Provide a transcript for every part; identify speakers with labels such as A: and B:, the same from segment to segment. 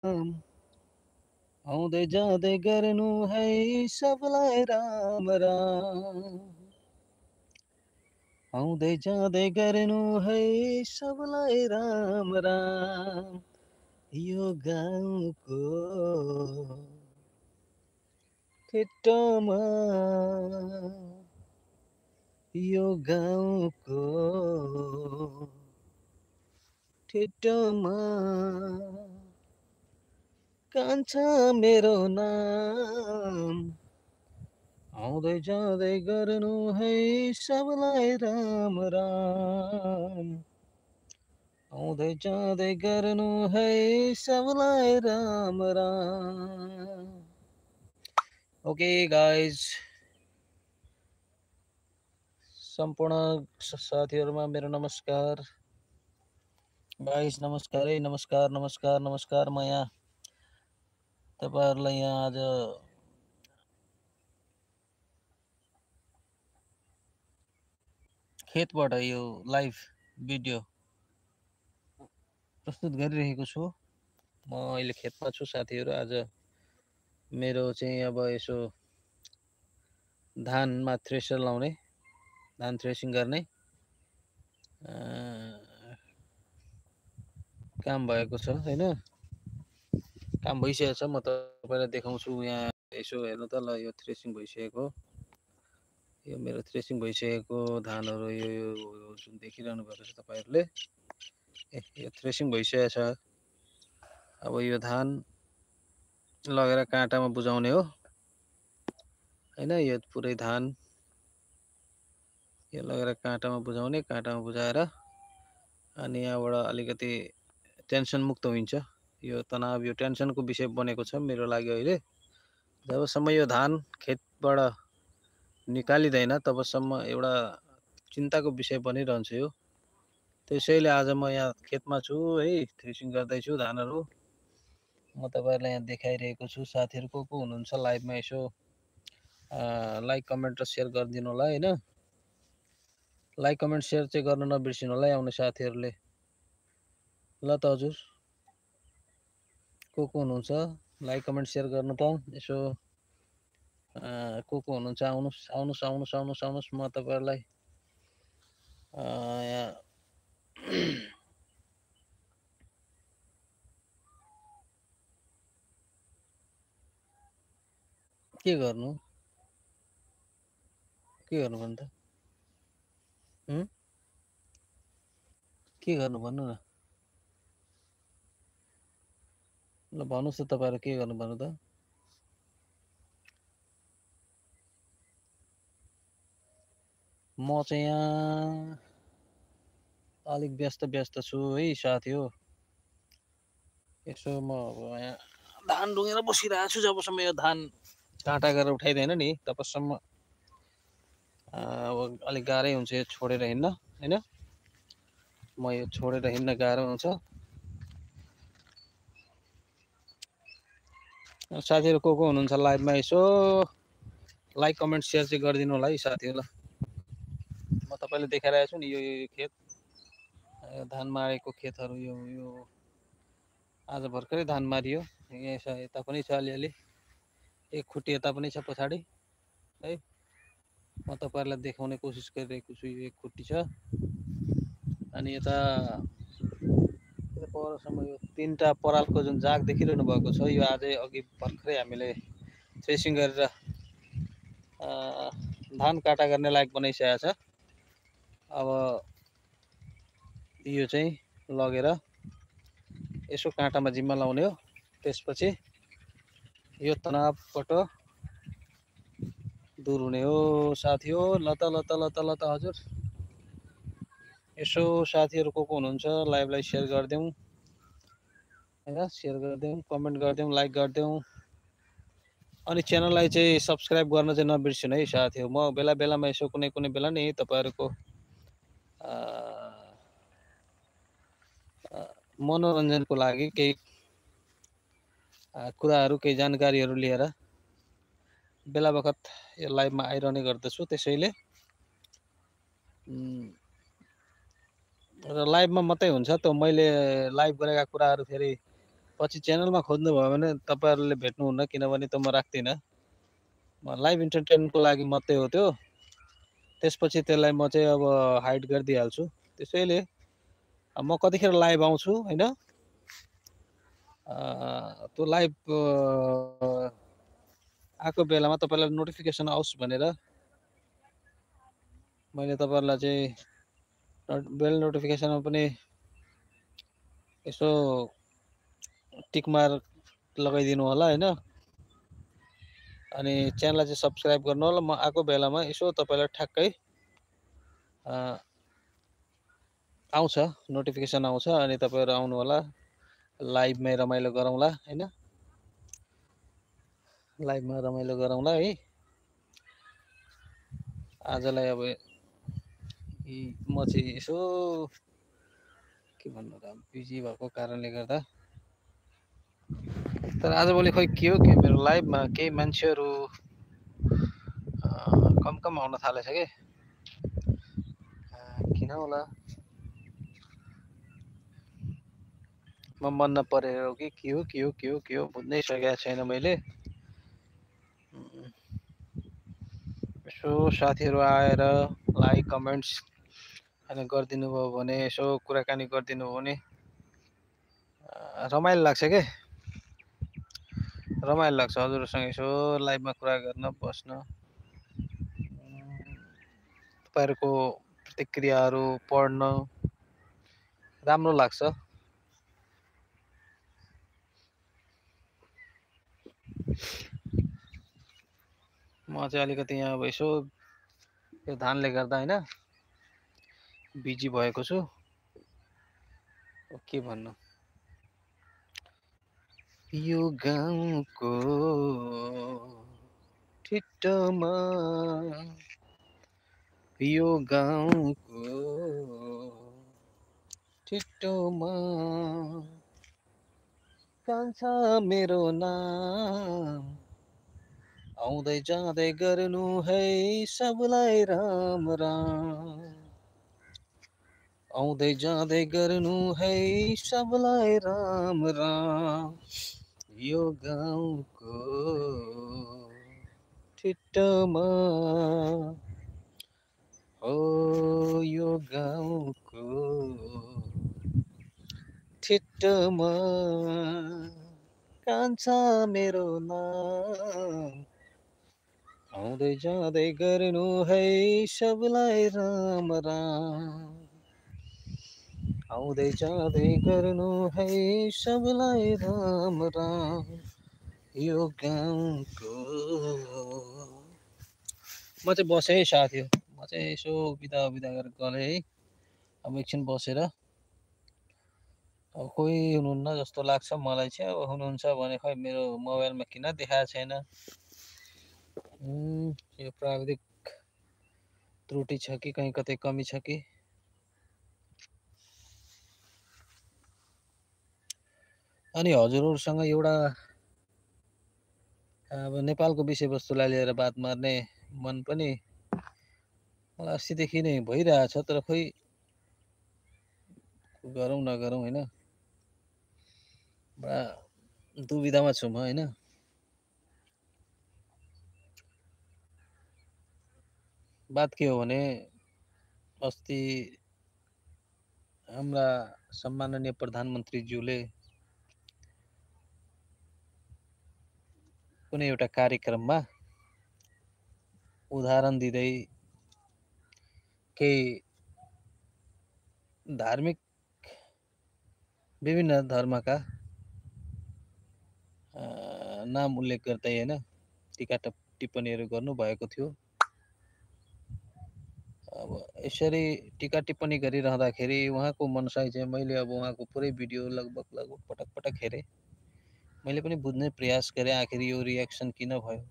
A: आउँदै जाँदै गर्नु है सबलाई राम राम। आउँदै जाँदै गर्नु है सबलाई राम राम। यो गाउँको ठेट्टोमा, यो गाउँको ठेट्टोमा कान्छा मेरो नाम। आउँदै जाँदै गर्नु है सबलाई राम राम। आउँदै जाँदै गर्नु है सबलाई राम राम। ओके गाइज, सम्पूर्ण साथीहरुमा मेरो नमस्कार। गाइज नमस्कार है, नमस्कार नमस्कार नमस्कार। म यहाँ तपाईहरुलाई यहाँ आज खेतबाट यो लाइभ भिडियो प्रस्तुत गरिरहेको छु। म अहिले खेतमा छु साथीहरु। आज मेरो चाहिँ अब यसो धानमा थ्रेसर लाउने, धान थ्रेसिङ गर्ने काम भएको छ हैन। काम भइसकेको छ। म तपाईलाई देखाउँछु। यहाँ यसो हेर्नु त ल, यो थ्रेसिङ भइसकेको, यो मेरो थ्रेसिङ भइसकेको धानहरु यो जुन देखिरहनु भएको छ तपाईहरुले, यो थ्रेसिङ भइसकेको छ। अब यो धान लगेर काँटामा बुझाउने हो हैन। यो पुरै धान यो लगेर काँटामा बुझाउने, काँटामा बुझाएर अनि यहाँबाट अलिकति टेन्सन मुक्त हुन्छ। यो तनाव, यो टेन्सनको विषय बनेको छ मेरो लागि अहिले। जबसम्म यो धान खेतबाट निकालिँदैन तबसम्म एउटा चिन्ताको विषय बनिरहन्छ यो। त्यसैले आज म यहाँ खेतमा छु है, थ्रेसिङ गर्दैछु धानहरु। म तपाईहरुलाई यहाँ देखाइरहेको छु। साथीहरु को हुनुहुन्छ लाइभमा यसो लाइक कमेन्ट र शेयर गरिदिनु होला हैन। लाइक कमेन्ट शेयर चाहिँ गर्न नबिर्सिनु होला आउने साथीहरुले। ल त हजुर, को हुनुहुन्छ लाइक कमेन्ट शेयर गर्नु त यसो। को हुनुहुन्छ आउनुस् आउनुस् आउनुस् आउनुस् आउनुस्। म तपाईहरुलाई यहाँ के गर्नु भन्नु त? के गर्नु भन्नु न ल, भन्नुस् त तपाईहरु के गर्नु भन्नु त? म चाहिँ यहाँ अलिक व्यस्त छु है साथी हो। यसो म अब यहाँ धान डुङेर बसिरहेको छु। जबसम्म यो धान काँटा गरेर उठाइदैन नि तबसम्म अब अलिक गाह्रै हुन्छ यो छोडेर हिँड्न हैन। म यो छोडेर हिँड्न गाह्रो हुन्छ। साथीहरु को हुनुहुन्छ लाइभमा यसो लाइक कमेन्ट शेयर चाहिँ गरिदिनु होला है साथीहरु। म तपाईलाई देखाइरहेको छु नि यो खेत, यो धान मारेको खेतहरु। यो आज भर्खरै धान मारियो। यहाँ यता पनि छ अलिअलि, एक खुट्टी यता पनि छ पछाडि है। म तपाईहरुलाई देखाउने कोसिस गरिरहेको छु। यो एक खुट्टी छ अनि यता परसम्म यो तीनटा परालको जुन जाग देखिरहनु भएको छ, यो आजै अघि भर्खरै हामीले थ्रेसिङ गरेर धान काटा गर्ने लायक बनाइसकेको छ। अब यो चाहिँ लगेर यसो काँटामा जिम्मा लाउने हो। त्यसपछि यो तनावबाट दूर हुने हो साथी हो। ल त ल त ल त ल त हजुर, यसो साथीहरु को हुनुहुन्छ लाइभलाई शेयर गरिदेऊ हैन। शेयर गरिदेऊ, कमेन्ट गरिदेऊ, लाइक गरिदेऊ अनि च्यानललाई चाहिँ सब्स्क्राइब गर्न चाहिँ नबिर्सिनु है साथी हो। म बेला बेलामा यसो कुनै बेला नि तपाईहरुको मनोरञ्जनको लागि केही कुराहरु, केही जानकारीहरु लिएर बेला बखत यो लाइभमा आइरहने गर्दछु। त्यसैले र लाइभमा मात्रै हुन्छ त मैले लाइभ गरेका कुराहरु फेरि पछि च्यानलमा खोज्नुभयो भने तपाईँहरूले भेट्नुहुन्न, किनभने त म राख्दिनँ। म लाइभ इन्टरटेनमेन्टको लागि मात्रै हो त्यो। त्यसपछि त्यसलाई म चाहिँ अब हाइड गरिदिइहाल्छु। त्यसैले म कतिखेर लाइभ आउँछु होइन, त्यो लाइभ आएको बेलामा तपाईँलाई नोटिफिकेसन आओस् भनेर मैले तपाईँहरूलाई चाहिँ बेल नोटिफिकेसनमा पनि यसो टिक मार्क लगाइदिनु होला होइन। अनि च्यानललाई चाहिँ सब्सक्राइब गर्नु होला। म आएको बेलामा यसो तपाईँलाई ठ्याक्कै आउँछ, नोटिफिकेसन आउँछ, अनि तपाईँहरू आउनु होला। लाइभमै रमाइलो गरौँला होइन, लाइभमा रमाइलो गरौँला है। आजलाई अब म चाहिँ यसो के भन्नु र, बिजी भएको कारणले गर्दा। तर आजभोलि खोइ के हो के, मेरो लाइभमा केही मान्छेहरू कम आउन थालेछ कि किन होला, म मन नपरेर हो कि के हो बुझ्नै सकेको छैन मैले। यसो साथीहरू आएर लाइक कमेन्ट्स अनि गरिदिनु भयो भने, यसो कुराकानी गरिदिनु भयो भने रमाइलो लाग्छ के, रमाइलो लाग्छ हजुरहरूसँग यसो लाइभमा कुरा गर्न बस्न। तपाईँहरूको प्रतिक्रियाहरू पढ्न राम्रो लाग्छ। म चाहिँ अलिकति यहाँ अब यसो यो धानले गर्दा होइन बिजी भएको छु। के भन्नु, यो गाउँको ठिट्टोमा, यो गाउँको ठिट्टोमा कान्छा मेरो नाम, आउँदै जाँदै गर्नु है सबलाई राम राम, आउँदै जाँदै गर्नु है सबलाई राम राम, यो गाउँको ठिट्टोमा, हो यो गाउँको ठिट्टोमा कान्छा मेरो नाम, आउँदै जाँदै गर्नु है सबलाई राम राम, आउँदै जाँदै गर्नु है सबलाई राम राम, यो गाउँको। म चाहिँ बसेँ है साथी, म चाहिँ यसो बिदा गरेर गएँ है। अब एकछिन बसेर, अब कोही हुनुहुन्न जस्तो लाग्छ मलाई चाहिँ। अब हुनुहुन्छ भने खै मेरो मोबाइलमा किन देखाएको छैन। यो प्राविधिक त्रुटि छ कि कहीँ कतै कमी छ कि। अनि हजुरहरूसँग एउटा अब नेपालको विषयवस्तुलाई लिएर बात मार्ने मन पनि मलाई अस्तिदेखि नै भइरहेछ, तर खोइ गरौँ नगरौँ होइन, बडा दुविधामा छु म होइन। बात के हो भने, अस्ति हाम्रा सम्माननीय प्रधानमन्त्रीज्यूले कुनै एउटा कार्यक्रममा उदाहरण दिँदै केही धार्मिक विभिन्न धर्मका नाम उल्लेख गर्दै होइन टीका टिप्पणीहरू गर्नुभएको थियो। अब यसरी टीका टिप्पणी गरिरहँदाखेरि उहाँको मनसाय चाहिँ मैले अब उहाँको पुरै भिडियो लगभग पटक हेरेँ। मैले पनि बुझ्ने प्रयास गरेँ आखिर यो रियाक्सन किन भयो,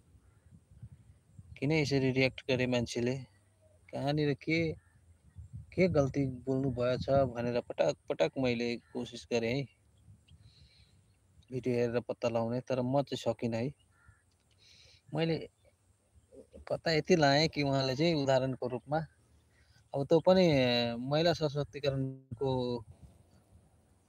A: किन यसरी रियाक्ट गरे मान्छेले, कहाँनिर के गल्ती बोल्नु भएछ भनेर पटक मैले कोसिस गरेँ है भिडियो हेरेर पत्ता लगाउने, तर म चाहिँ सकिनँ है। मैले पत्ता यति लगाएँ कि उहाँले चाहिँ उदाहरणको रूपमा, अब त्यो पनि महिला सशक्तिकरणको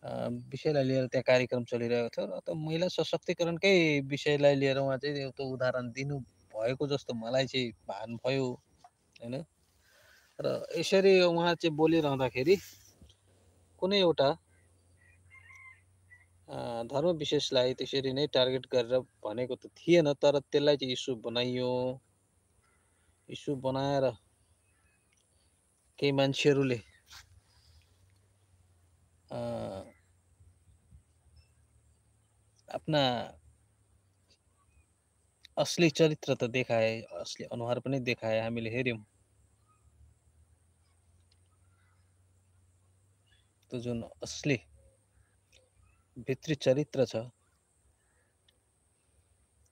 A: विषयलाई लिएर त्यहाँ कार्यक्रम चलिरहेको थियो र त महिला सशक्तिकरणकै विषयलाई लिएर उहाँ चाहिँ एउटा उदाहरण दिनु भएको जस्तो मलाई चाहिँ भान भयो हैन। र यसरी उहाँ चाहिँ बोलिरहँदाखेरि कुनै एउटा धर्म विशेषलाई त्यसरी नै टार्गेट गरेर भनेको त थिएन, तर त्यसलाई चाहिँ इस्यु बनाइयो। इस्यु बनाएर केही मान्छेहरूले आफ्ना असली चरित्र त देखाए, असली अनुहार पनि देखाए, हामीले हेऱ्यौँ। त्यो जुन असली भित्री चरित्र छ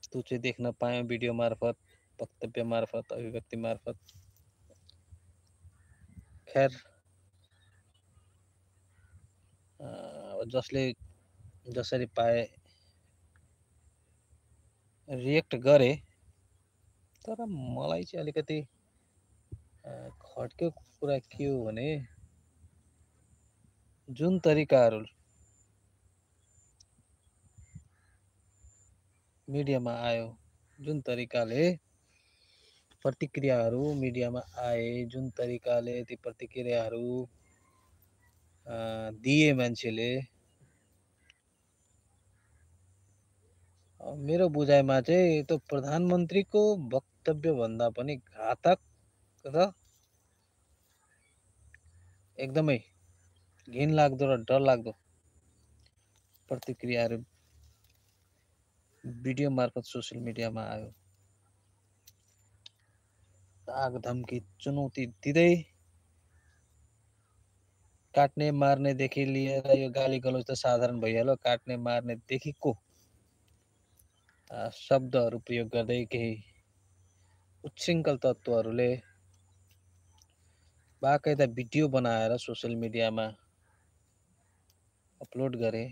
A: त्यो चाहिँ देख्न पायौँ भिडियो मार्फत, वक्तव्य मार्फत, अभिव्यक्ति मार्फत। खैर जसले जसरी पाए रिएक्ट गरे, तर मलाई चाहिँ अलिकति खड्केको कुरा के हो भने जुन तरिकाहरू मिडियामा आयो, जुन तरिकाले प्रतिक्रियाहरू मिडियामा आए, जुन तरिकाले ती प्रतिक्रियाहरू दिए मान्छेले, मेरो बुझाइमा चाहिँ त्यो प्रधानमन्त्रीको वक्तव्य भन्दा पनि घातक र एकदमै घिनलाग्दो र डरलाग्दो प्रतिक्रियाहरू भिडियो मार्फत सोसियल मिडियामा आयो। आग धम्की चुनौती दिँदै काट्ने मार्नेदेखि लिएर यो गाली गलौज त साधारण भइहाल्यो, काट्ने मार्नेदेखिको शब्दहरू प्रयोग गर्दै केही उच्छृङ्खल तत्त्वहरूले बाकायदा भिडियो बनाएर सोसियल मिडियामा अपलोड गरे।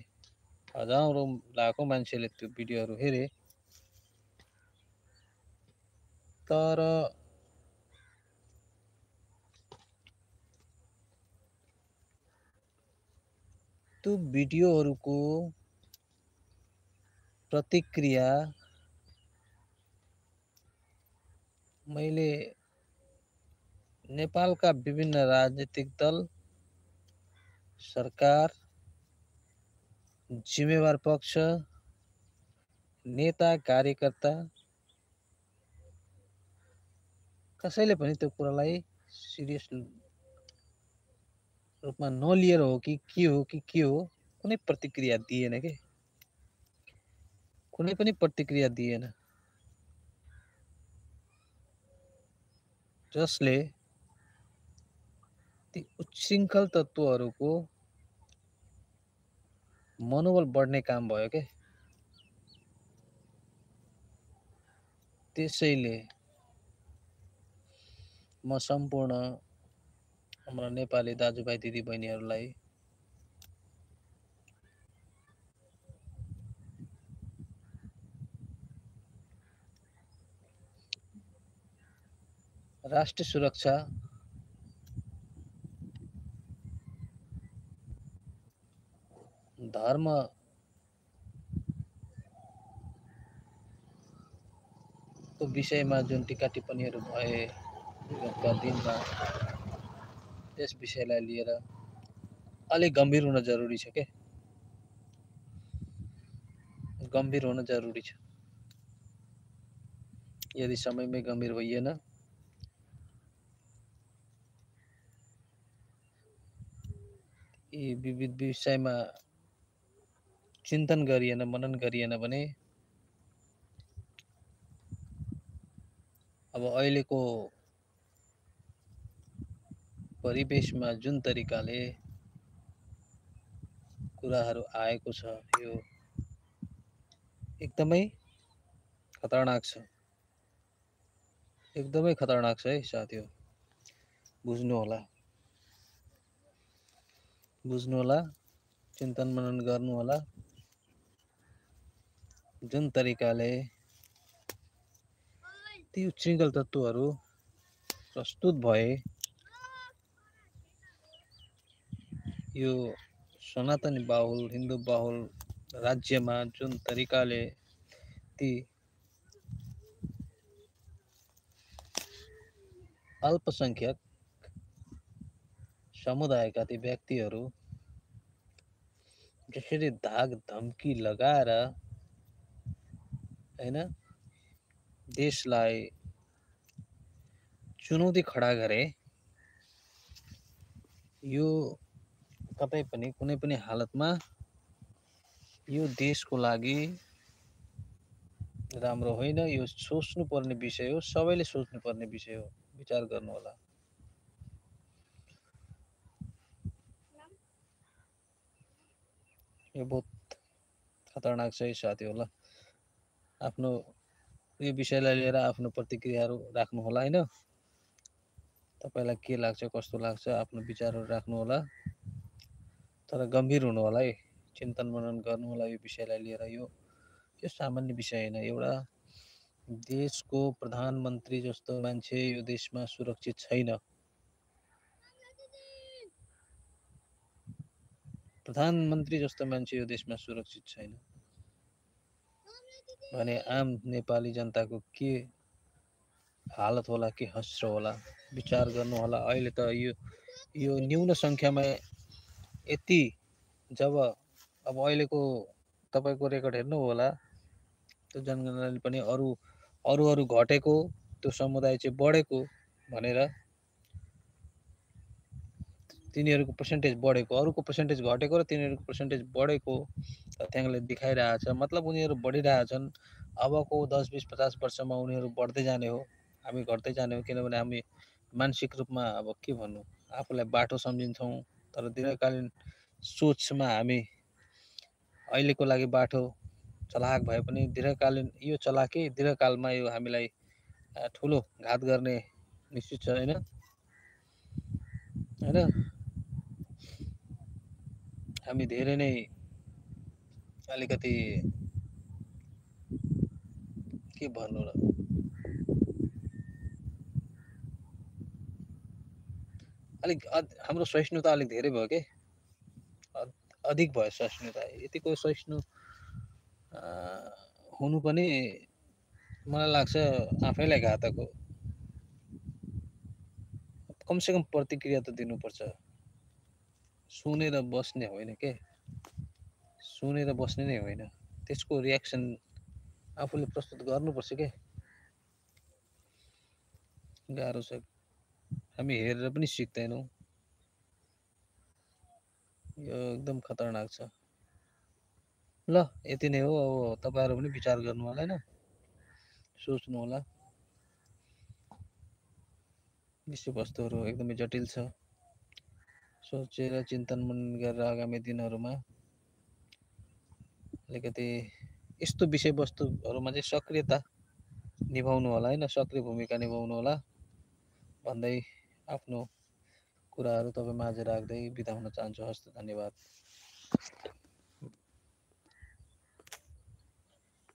A: हजारौँ लाखौँ मान्छेले त्यो भिडियोहरू हेरे। तर त्यो भिडियोहरूको प्रतिक्रिया मैले नेपालका विभिन्न राजनीतिक दल, सरकार, जिम्मेवार पक्ष, नेता, कार्यकर्ता कसैले पनि त्यो कुरालाई सिरियस रूपमा नलिएर हो कि के हो कुनै प्रतिक्रिया दिएन के, कुनै पनि प्रतिक्रिया दिएन। जसले ती उच्छृङ्खल तत्त्वहरूको मनोबल बढ्ने काम भयो के। त्यसैले म सम्पूर्ण हाम्रा नेपाली दाजुभाइ दिदीबहिनीहरूलाई राष्ट्रिय सुरक्षा, धर्म को विषयमा जुन टीका टिप्पणीहरू भए विगतका दिनमा, त्यस विषयलाई लिएर अलिक गम्भीर हुन जरुरी छ के, गम्भीर हुन जरुरी छ। यदि समयमै गम्भीर होइएन यी विविध विषयमा चिन्तन गरिएन, मनन गरिएन भने अब अहिलेको परिवेशमा जुन तरिकाले कुराहरू आएको छ यो एकदमै खतरनाक छ, एकदमै खतरनाक छ है साथीहरु। बुझ्नु होला, बुझ्नु होला, चिन्तन मनन गर्नु होला। जुन तरिकाले ती उच्छृङ्खल तत्त्वहरू प्रस्तुत भए यो सनातनी बाहुल हिन्दू बाहुल राज्यमा जुन तरिकाले ती अल्पसंख्यक समुदायका ती व्यक्तिहरू जसरी धाक धम्की लगाएर हैन देशलाई चुनौती खडा गरे यो कतै पनि कुनै पनि हालतमा यो देशको लागि राम्रो होइन। यो सोच्नु पर्ने विषय हो, सबैले सोच्नु पर्ने विषय हो, विचार गर्नु होला। यो बहुत खतरनाक छ है साथी होला। आफ्नो यो विषयलाई लिएर आफ्नो प्रतिक्रियाहरू राख्नु होला हैन। तपाईलाई के लाग्छ कस्तो लाग्छ आफ्नो विचारहरू राख्नु होला। तर गम्भीर हुनु होला है, चिन्तन मनन गर्नु होला यो विषयलाई लिएर। यो सामान्य विषय हैन। एउटा देशको प्रधानमन्त्री जस्तो मान्छे यो देशमा सुरक्षित छैन। प्रधानमन्त्री जस्तो मान्छे यो देशमा सुरक्षित छैन भने आम नेपाली जनताको के हालत होला, के हस्र होला, विचार गर्नु होला। अहिले त यो न्यून संख्यामा यति जब अब अहिलेको तपाईको रेकर्ड हेर्नु होला त्यो जनगणनाले पनि अरू घटेको त्यो समुदाय चाहिँ बढेको भनेर तिनीहरूको पर्सेन्टेज बढेको, अरूको पर्सेन्टेज घटेको र तिनीहरूको पर्सेन्टेज बढेको तथ्याङ्कले देखाइरहेछ। मतलब उनीहरू बढिरहेछन्। अबको 10 20 50 वर्षमा उनीहरू बढ्दै जाने हो, हामी घट्दै जाने हो। किनभने हामी मानसिक रूपमा अब के भन्नु, आफूलाई बाटो सम्झिन्छौँ तर दीर्घकालीन सोचमा हामी अहिलेको लागि बाटो चलाक भए पनि दीर्घकालीन यो चलाकै दीर्घकालमा यो हामीलाई ठुलो घात गर्ने निश्चित छ हैन। हामी धेरै नै अलिकति के भन्नु र, अलिक हाम्रो सहिष्णुता अलिक धेरै भयो के, अधिक भयो सहिष्णुता। यतिको सहिष्णु हुनु पनि मलाई लाग्छ आफैलाई घातक हो। कमसेकम प्रतिक्रिया त दिनुपर्छ, सुनेर बस्ने होइन के, सुनेर बस्ने नै होइन, त्यसको रियाक्सन आफूले प्रस्तुत गर्नुपर्छ के। गाह्रो छ, हामी हेरेर पनि सिक्दैनौँ। यो एकदम खतरनाक छ। ल यति नै हो। अब तपाईहरु पनि विचार गर्नु होला हैन, सोच्नु होला। विषयवस्तुहरू एकदमै जटिल छ। सोचेर चिन्तन मनन गरेर आगामी दिनहरूमा अलिकति यस्तो विषयवस्तुहरूमा चाहिँ सक्रियता निभाउनु होला हैन, सक्रिय भूमिका निभाउनु होला भन्दै आफ्नो कुराहरू तपाईँ माझ राख्दै बिदा हुन चाहन्छु। हस्त, धन्यवाद।